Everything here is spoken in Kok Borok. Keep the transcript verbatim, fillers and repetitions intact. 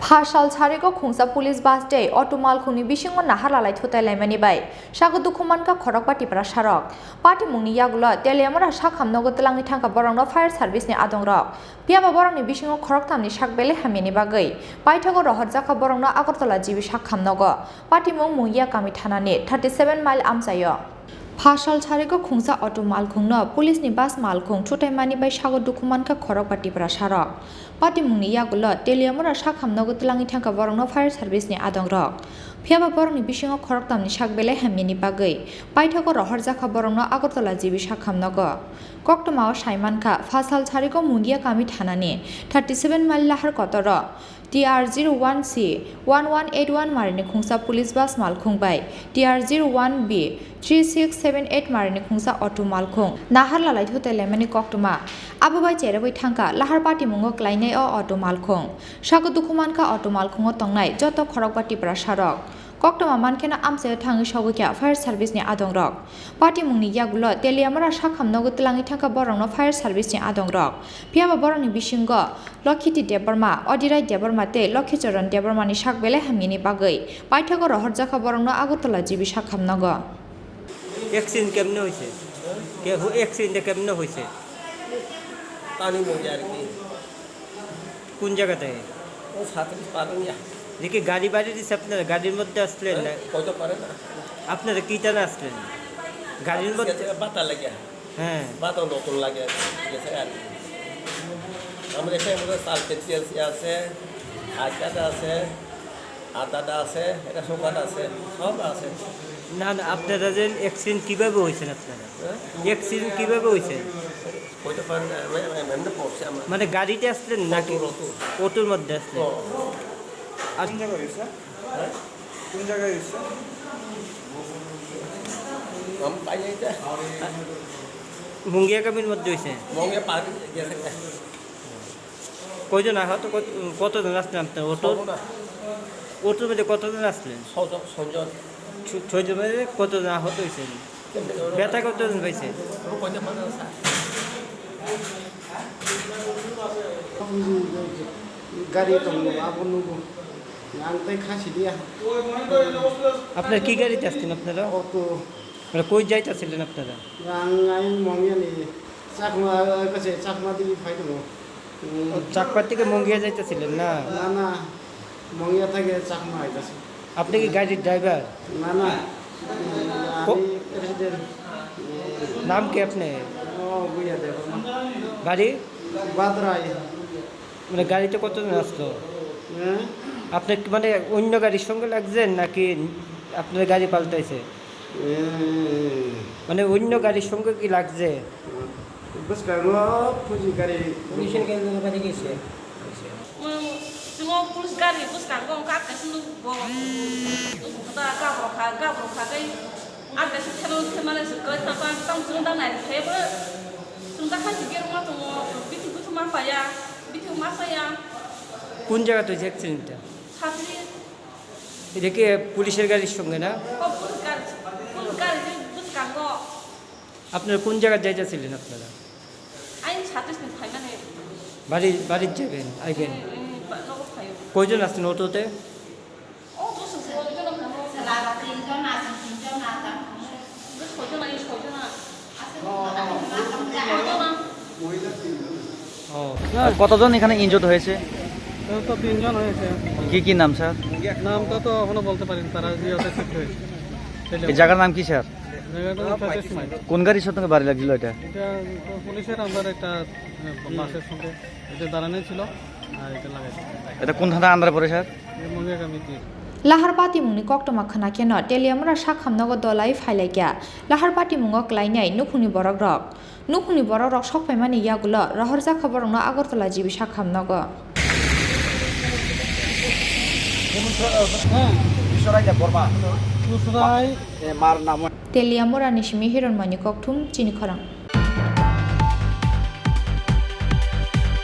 Phasal sarigo khungsa police bus tei auto malkhungni bisingo nahar lalai thutai laimani bai sago dukhu mankha khorokba Tiprasarok. Patimungni yagulo Teliamura sakham nogo twlangwi thangkha borokno fire service ni adongrok. Phiyaba borokni bisingo khoroktamni sak belai hamyani bagwi paithago rohorjakha borokno Agartala G B sakham nogo. Patimung Mungia kami thanani thirty seven mile amchaio. Phasal sarigo khungsa auto malkhungno police ni bus malkhung thutaimani bai sago dukhu mankha khorokba Tiprasarok. Patimungni yagulo Teliamura sakham nogo twlangwi thangkha borokno fire service ni adongrok. Phiyaba borokni bisingo khoroktamni sak belai hamyani bagwi paithago rohorjakha borokno Agartala G B sakham nogo. Koktwmao saimankha, phasal sarigo Mungia kami thanani thirty seven mile lahar kotoro T R zero one C one one eight one marini khungsa police bus malkhung bai T R zero one B three six seven eight marini khungsa auto malkhung nahar lalai thutai laimani koktwma. Abo bai cherogwi thangkha lahar patimungo klainai o auto malkhung. Sago dukhu mankha auto malkhungo tongnai joto khorokba Tiprasarok. Koktwma mankheno amchaio thangwi sogwi kha fire service ni adongrok. Patimungni yagulo Teliamura sakham nogo twlangwi thangkha borokno fire service ni adongrok. Phiyaba borokni bisingo Lokhiti Debbarma, Odirai Debbarma tei Lokhicharan Debbarmani sak belai hamyani bagwi paithago rohorjakha borokno Agartala G B sakham nogo. Accident কেমনে হয়েছে? কে হো-, অ্যাক্সিডেন্টটা কেমনে হয়েছে? পানি মরে আর কি। কোন জায়গাতে? ও সাঁতরিশ পানি নিয়ে। দেখি গাড়ি বাড়ি দিছে আপনারা, গাড়ির মধ্যে আসলেন না? হয়তো পারে না। আপনারা কি টানে আসলেন? গাড়ির মধ্যে? গেছে বাতা লাগে। হ্যাঁ। বাতাও নতুন লাগে, গেছে আর কি। আমাদের এখানে মনে হয় সালফেট পিএলসি আছে, আইকাটা আছে, আদাটা আছে, এটা সুপার আছে, সব আছে। না, না, আপনারা যে অ্যাক্সিডেন্ট কিভাবে হয়েছেন আপনারা? হ্যাঁ? অ্যাক্সিডেন্ট কিভাবে হয়েছে? ওইটা পান-, আমি, আমি এমনি পড়ছি আমার। মানে গাড়িতে আসলেন নাকি? Auto, auto. অটোর মধ্যে আসলেন? ও। আর কোন জায়গায় হয়েছে? হ্যাঁ? কোন জায়গায় হয়েছে? আমি পাই নাই এটা। মুঙ্গিয়াকামির মধ্যে হয়েছে? মুঙ্গিয়া পার গেছে। কয়জন আহত? কত, কতজন আসলেন আপনার অটো? ছজন আহত। অটোর মধ্যে কতজন আসলেন? ছজন, ছজন। ছ-, ছয়জন মধ্যে কতজন আহত হয়েছেন? কেমনে? ব্যথা কতজন পাইছে? ওরা কয়জন মানে আছে? Gari tongo, abo nugo. Ang tei kha sidi ya. আপনার কি গাড়িতে আসছেন আপনারা? Auto. মানে কই যাইতেছিলেন আপনারা? Ang ai mongya ni Chakma, kasi Chakma di phai tongo. Hmm. ও, চাকমা থেকে মুঙ্গিয়া যাইতেছিলেন না? Na, na. Mongya thage Chakma aitasi. আপনি কি গাড়ির driver? Na, na. Hmm, ko- Ani president. নাম কি আপনি? Oh, Buya Debbarma. বাড়ি? Badrai. মানে গাড়িতে কতজন আসলো? হ্যাঁ? আপনি কি মানে অন্য গাড়ির সঙ্গে লাগছেন নাকি আপনার গাড়ি পাল্টাইছে? হ্যাঁ। মানে অন্য গাড়ির সঙ্গে কি লাগছে? Bwskango puji gari. Police-ni gari nang bari gese. Chwng, chwng o police gari bwskango wngkha, kaisa nuk bo, nuk bo da gabro kha, gabro kha tei ah kaisa thero, thero mane se kwlai kha, tang, tang chwng da nai khe bo. Chwng da kha se germa tongo, bithi buthu ma paya, bithi ma saya. কোন জায়গাতে হয়েছে অ্যাক্সিডেন্টটা? Satri. এটা কি পুলিশের গাড়ির সঙ্গে না? O police gari, police gari je bwskango. আপনারা কোন জায়গায় যাইতেছিলেন আপনারা? Aini satri sini phaimani. বাড়ি, বাড়ির যাবেন, আইবেন? Hmm, hmm, ba-, nogo phaio. কয়জন আসছেন অটোতে? O, bwswk se, o, jono phano. Bwswk soijon, ai soijon. Soijon. ও, আর কতজন এখানে ইনজুর্ড হয়েছে? তো, তো তিনজন হয়েছে। কি কি নাম, স্যার? নামটা তো এখনো বলতে পারিনি, তারা যে ওটা শিফট হয়েছে। এই জায়গার নাম কি, স্যার? জায়গাটা হচ্ছে ছয়ত্রিশ মাইল। কোন গাড়ির সঙ্গে বাড়ি লাগছিল এটা? এটা তো পুলিশের আন্ডার একটা, আহ, বাসের সঙ্গে এটা দাঁড়ানো ছিল, আর এটা লাগাইছে। এটা কোন থানা আন্ডারে পড়ে, স্যার? এটা মঙ্গিয়া committee. Lahar patimungni koktwma khwna kheno Teliamura sakham nogo dolai phailaikha. Lahar patimungo klainai nukhungni borokrok. Nukhungni borokrok sokphaimani yagulo rohorjakha borokno Agartala G B sakham nogo. Teliamurani simi Hironmoni Kokthum, chini khorang.